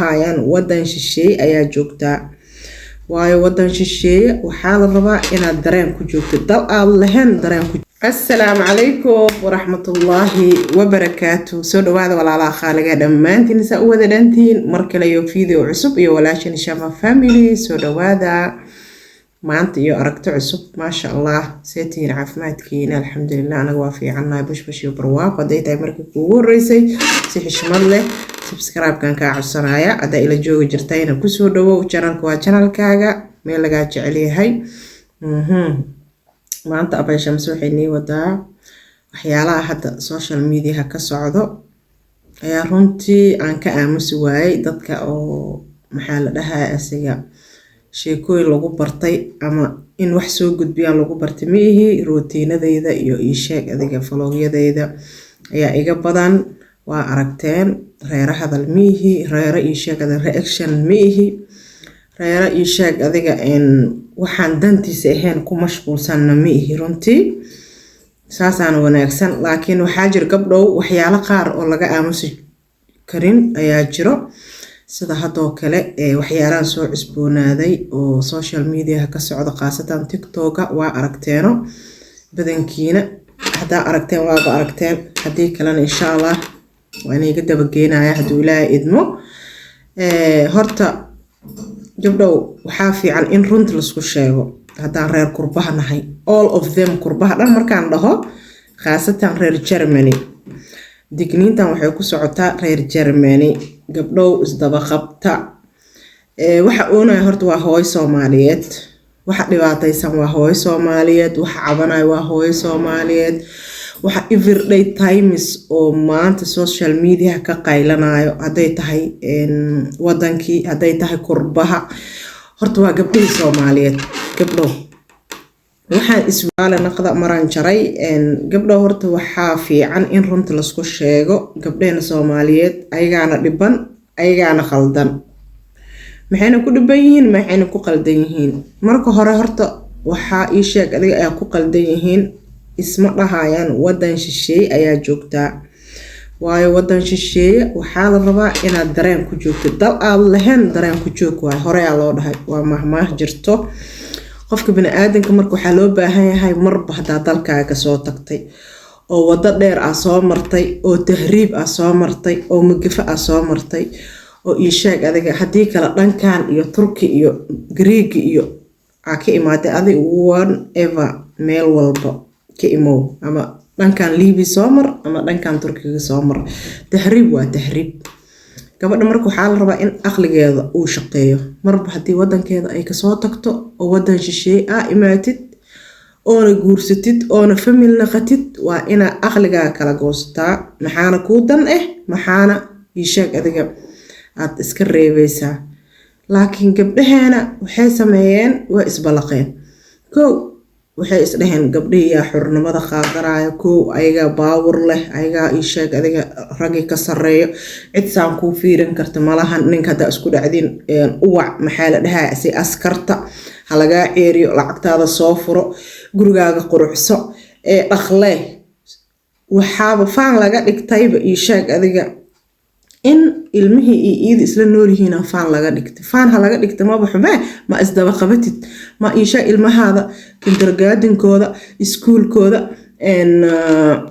Hayaan wadan shisheeye ayaa joogtaa, waayo wadan shisheeye waxaa la rabaa inaad dareen ku joogto, dal aad lahayn dareen ku. Assalaamu calaykum waraxmatullaahi wabarakaatu. Soo dhawaada, walaalaha khaaliga, dhammaantiin saa u wada dhantihiin. Mar kale iyo video cusub iyo walaashin Shama Family. Soo dhawaada maanta iyo aragti cusub, maasha Allah. Seetihiin? Caafimaadkiina? Alxamdulilah, anaga waa fiicannahay, bashbash iyo barwaaqo. Hadday tahay markii kuugu horeysay, si xishmad leh subscribe-kan kaa codsanaya. Haddaa ila joogi jirtayna, kusoo dhawow channelka, waa channelkaaga, meel lagaa jecel yahay. Maanta Abay Shamse waxay nii wadaa waxyaalaha hadda social mediaha ka socdo ayaa runtii aan ka aamusi waayey. Dadka oo, maxaa la dhahaa, asiga sheekooyin lagu bartay ama in wax soo gudbiyaan lagu bartay ma ihi. Routineadeyda iyo iisheeg adiga vlogyadeyda ayaa iga badan, waa aragteen. Reero hadal ma ihi, reero iisheeg adiga reaction ma ihi, reero iisheeg adiga waxaan dantiisa ahayn ku mashquulsanna ma ihi runtii. Saasaana wanaagsan, laakiin waxaa jira, gabdhow, waxyaalo qaar oo laga aamusi karin ayaa jiro, sida haddoo kale waxyaalahan soo cusboonaaday oo social mediaha ka socda, khaasatan TikToka. Waa aragteeno badankiina. Haddaa aragteen, waaba aragteen. Haddii kalena, insha Allah, waa inayga dabageynaya hadduu Ilaahay idmo. Horta gabdhow, waxaa fiican in runta laisku sheego. Haddaan reer kurbaha nahay, all of them, kurbaha dhan markaan dhaho, khaasatan reer Germany, digniintan waxay ku socotaa reer Germany. Gabdhow, isdaba qabta. Waxa oonaya horta waa hooyo Soomaaliyeed, waxa dhibaataysan waa hooyo Soomaaliyeed, waxa cabanaya waa hooyo Soomaaliyeed, waxa everyday times oo maanta social media ka qaylanayo, hadday tahay wadankii, hadday tahay kurbaha, horta waa gabdhihii Soomaaliyeed. Gabdhow, waxaan iswaale naqda maraan jaray. Gabdhow, horta waxaa fiican in runta laisku sheego. Gabdheena Soomaaliyeed ayagaana dhiban, ayagaana qaldan. Maxayna ku dhiban yihiin? Maxayna ku qaldan yihiin? Marka hore horta waxaa ii sheeg adiga ayaa ku qaldan yihiin. Isma dhahayaan wadan shisheeye ayaa joogtaa, waayo wadan shisheeye waxaa la rabaa inaad dareen ku joogto, dal aad lahayn dareen ku joog. Waayo horeyaa loo dhahay, waa mahmaah jirto. Qofka bini-aadanka marka waxaa loo baahan yahay, marba haddaa dalkaaga kasoo tagtay oo wado dheer ah soo martay oo tahriib ah soo martay oo magafo ah soo martay oo iisheeg adiga haddii kale dhankan iyo Turki iyo Griigi iyo aa ka imaatay, adig one ever meel walba ka imow, ama dhankan Liibi soo mar ama dhankan Turkiga soo mar, tahriib waa tahriib. Gabadha marka waxaa la rabaa in aqligeeda uu shaqeeyo. Marba haddii wadankeeda ay kasoo tagto oo wadan shisheeye aa imaatid oona guursatid oona family naqatid, waa inaa aqligaa kala goosataa. Maxaana kuu dan ah? Maxaana iisheeg adiga aada iska reebeysaa? Laakiin gabdhaheena waxay sameeyeen, waa isbalaqeen. Kow, waxay isdhaheen gabdhihii yaa xornimada qaadanaya. Kow, ayagaa power leh, ayagaa iisheeg adiga raggii ka sareeyo. Cid saan kuu fiirin karta malahan. Ninka haddaa isku dhacdin, uwac, maxaa la dhahaa, si askarta ha lagaa ceeriyo, lacagtaada soo furo, gurigaaga quruxso ee dhaqlee. Waxaaba faan laga dhigtayba iisheeg adiga in ilmihii iyo iida isla nool yihiina faan laga dhigtay. Faan ha laga dhigta, maba xumee. Ma isdaba qabatid? Ma iisha ilmahaada kindergartenkooda, iskuulkooda,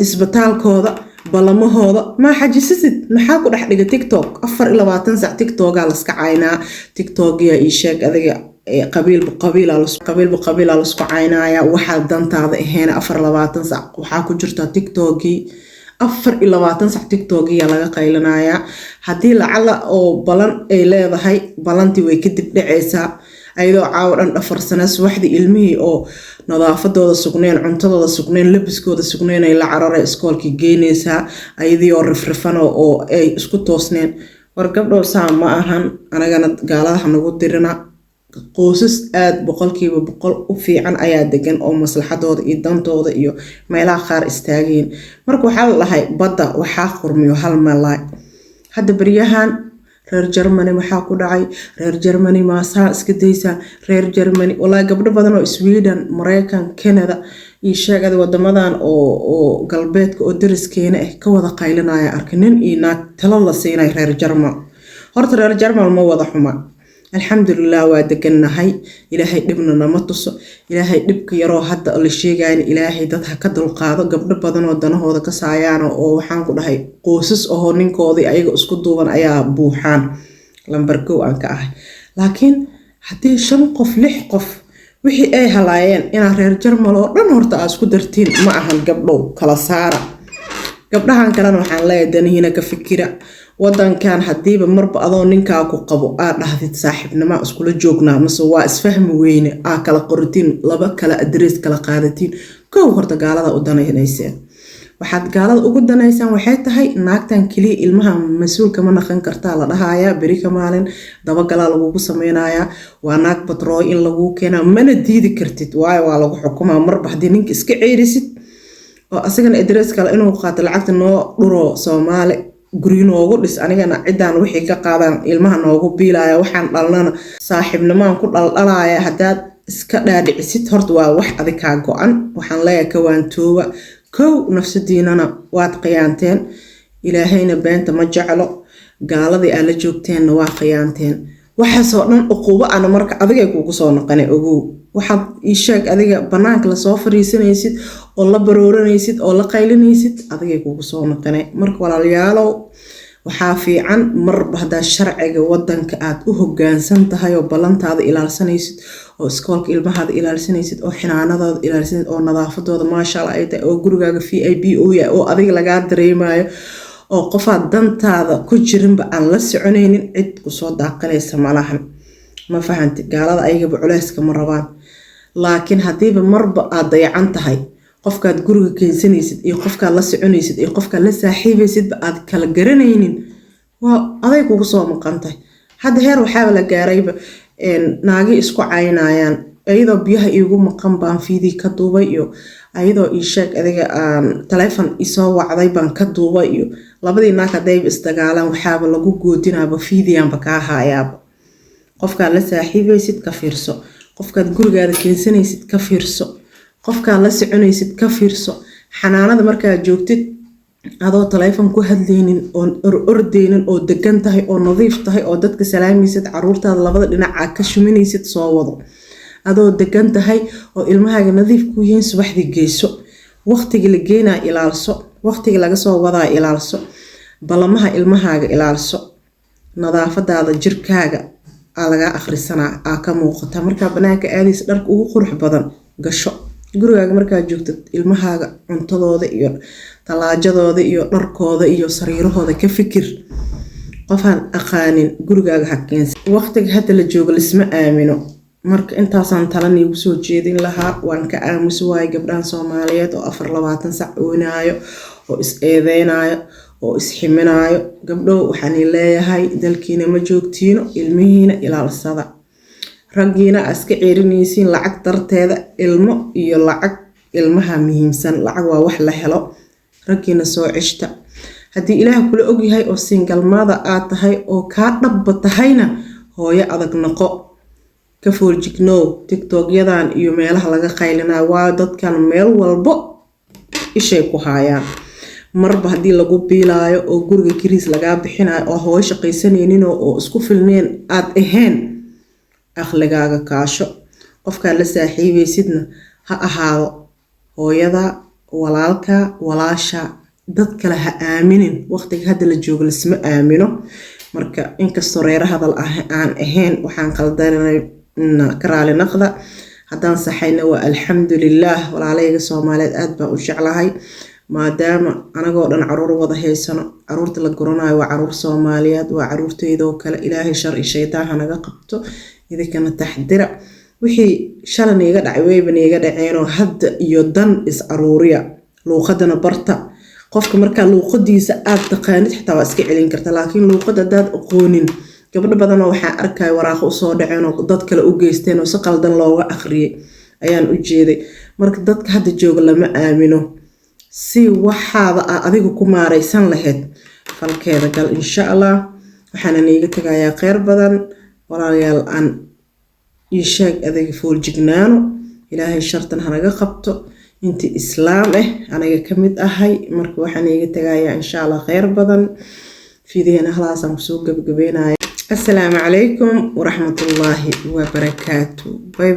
isbitaalkooda, ballamahooda maa xajisasid? Maxaa ku dhex dhiga TikTok? 24 sac TikTokaa laska caynaa. TikTokia ii sheeg adiga qabiilba qabiilba qabiilaa lasku caynaya. Waxaa dantaada ahayn 24 sac waxaa ku jirtaa TikTokii. 24 sac TikTokiya laga qaylanayaa. Haddii lacala oo balan ay leedahay, balantii way kadib dhacaysaa, ayadoo caawo dhan dhafarsana. Subaxdii ilmihii oo nadaafadooda sugneen, cuntadooda sugneen, labiskooda sugneen ay la carara iskoolkii geynaysaa, ayadii oo rifrifan oo ay isku toosneen. War gabdhow, saa ma ahan. Anagana gaaladaha nagu dirina. Qoysas aada 100% u fiican ayaa degan oo maslaxadooda iyo dantooda iyo meelaha qaar istaagayin. Marka waxaa la dhahay, badda waxaa qurmiyo hal malaay. Hadda baryahan reer Germany waxaa ku dhacay, reer Germany maasaa iska daysaa? Reer Germany, walaahi, gabdho badan oo Sweden, Mareykan, Canada iyo sheegada wadamadan oo galbeedka oo dariskeena ah ka wada qaylinaya arkay, nin iyo naag talo la siinay reer Jarmal. Horta reer Jarmal ma wada xuma, alxamdulilah, waa degannahay. Ilaahay dhibna nama tuso. Ilaahay dhibka yaroo hadda la sheegayan, Ilaahay dad ha ka dulqaado. Gabdho badanoo danahooda ka saayaano oo waxaan ku dhahay qoysas ahoo ninkoodii ayaga isku duuban ayaa buuxaan, lambar kow aan ka ahay. Laakiin haddii shan qof, lix qof wixii ay halaayeen inaad reer Jarmal oo dhan horta aa isku dartiin ma ahan. Gabdhow, kala saara. Gabdhahan kalena waxaan leeyahay, danihiina ka fikira. Wadankan hadiiba marba adoo ninkaa ku qabo aad dhahdid saaxiibnima iskula joognaa mase waa isfahmi weyne, aa kala qoritiin, laba kala address kala qaadatiin, kow horta gaalada u danaynayseen. Waxaad gaalada ugu danaysaan waxay tahay, naagtan keliya ilmaha mas-uulka ma naqan kartaa la dhahayaa. Beri ka maalin dabagalaa lagugu sameynayaa, waa naag batrooy in laguu keenaa, mana diidi kartid, waayo waa lagu xukumaa. Marba haddii ninka iska ceerisid oo asagana address kale inuu qaato, lacagta noo dhuro, Soomaali guryo noogu dhis, anigana ciddaan wixii ka qaadaan ilmaha noogu biilaya, waxaan dhalnana saaxiibnimaan ku dhaldhalaya, haddaad iska dhaadhicisid, horta waa wax adig kaa go-an. Waxaan leeyahay, kawaantooba. Kow, nafsadiinana waad khiyaanteen, Ilaahayna beenta ma jeclo. Gaaladii aad la joogteenna waa khiyaanteen. Waxaasoo dhan uquubo ana marka adigay kugu soo noqone. Ogow, waxaad ii sheeg adiga banaanka lasoo fariisanaysid oo la barooranaysid oo la qaylinaysid, adigay kugu soo noqone. Marka walaalayaalow, waxaa fiican marba haddaa sharciga wadanka aad u hogaansan tahay oo ballantaada ilaalsanaysid oo iskoolka ilmahaada ilaalsanaysid oo xinaanadooda ilaalsanaysid oo nadaafadooda maasha Allah ay tahay oo gurigaaga VIP uu yahay oo adiga lagaa dareemayo oo qofaad dantaada ku jirinba aan la soconaynin, cid kusoo daaqalaysa malahan. Ma fahanti? Gaalada ayagaba culeyska ma rabaan. Laakiin haddiiba marba aad dayacan tahay, qofkaad guriga keensanaysid iyo qofkaad la soconaysid iyo qofkaad la saaxiibaysidba aad kala garanaynin, waa aday kugu soo maqan tahay. Hadda heer waxaaba la gaarayba naagi isku caynayaan, ayadoo biyaha iigu maqan baan fiidii ka duubay, iyo ayadoo ii sheeg adiga aan taleefon isoo wacday baan ka duubay, iyo labadii naag haddayba isdagaalaan, waxaaba lagu goodinaaba fiidiyaanba kaa haayaaba. Qofkaad la saaxiibaysid ka fiirso, qofkaad gurigaada keensanaysid ka fiirso, qofkaad la soconaysid ka fiirso. Xanaanada markaad joogtid, adoo taleefon ku hadlaynin oon ordeynin oo degan tahay oo nadiif tahay oo dadka salaamaysid, caruurtaada labada dhinac aad ka shuminaysid, soo wado. Adoo degan tahay oo ilmahaaga nadiif ku yihiin, subaxdii geyso. Waqtigii la geenaa ilaalso, waqtigii laga soo wadaa ilaalso, ballamaha ilmahaaga ilaalso. Nadaafadaada jirkaaga aa lagaa akhrisanaa, aa ka muuqata. Markaa banaanka aadaysa, dharka ugu qurux badan gasho. Gurigaaga markaad joogtid, ilmahaaga cuntadooda iyo talaajadooda iyo dharkooda iyo sariirahooda ka fikir. Qofaan aqaanin gurigaaga ha keensa. Waqtiga hadda la joogo lisma aamino. Marka intaasaan tala niigu soo jeedin lahaa. Waan ka aamusi waayo gabdhahan Soomaaliyeed oo 24 sac oynaayo oo is eedeynaayo oo isximinaayo. Gabdhow, waxaan leeyahay, dalkiina ma joogtiino, ilmihiina ilaalsada. Raggiina aa iska ceerinaysiin lacag darteeda, ilmo iyo lacag ilmaha muhiimsan. Lacag waa wax la helo. Raggiina soo ceshta. Haddii Ilaah kula ogyahay oo single mother aad tahay oo kaa dhabba tahayna, hooyo adag noqo, ka foorjignow TikTokyadan iyo meelaha laga qaylinayo, waayo dadkan meel walbo ishay ku haayaan. Marba haddii lagu biilaayo oo guriga kiriis lagaa bixinayo oo hooyo shaqaysanaynin oo isku filneen aad ahayn, aqligaaga kaasho. Qofkaad la saaxiibaysidna ha ahaado hooyada, walaalka, walaasha. Dad kale ha aaminin. Waqtiga hadda la joogo lisma aamino. Marka inkastoo reero hadal aan ahayn, waxaan qaldanayna ka raali naqda, haddaan saxayna waa alxamdulilaah. Walaalayga Soomaaliyeed aad baan u jeclahay, maadaama anagoo dhan caruur wada haysano. Caruurta la guranayo waa caruur Soomaaliyeed, waa caruurteydoo kale. Ilaahay shar iyo shaydaan hanaga qabto. Idinkana taxdira. Wixii shalay niiga dhacay weyba niiga dhaceenoo, hadda iyo dan is aruuriya, luuqadana barta. Qofka markaa luuqadiisa aad taqaanid xitaa waa iska celin karta, laakiin luuqad haddaad aqoonin, gabdho badanoo waxaa arkaya waraaqo usoo dhaceen oo dad kale u geysteen oo si qaldan looga akhriyay ayaan u jeeday. Marka dadka hadda jooga lama aamino. Si waxaada aa adiga ku maaraysan lahayd, falkeeda gal, insha Allah. Waxaana niiga tagayaa kheyr badan, walaalayaal. Aan ii sheeg adiga foorjignaano. Ilaahay shartan hanaga qabto intii islaam ah, aniga ka mid ahay. Marka waxaan iiga tagayaa, insha Allah, kheyr badan. Fiidiyeena halaasaan kusoo gabagabeynaya. Assalaamu calaykum waraxmatullaahi wabarakaatu. Bye.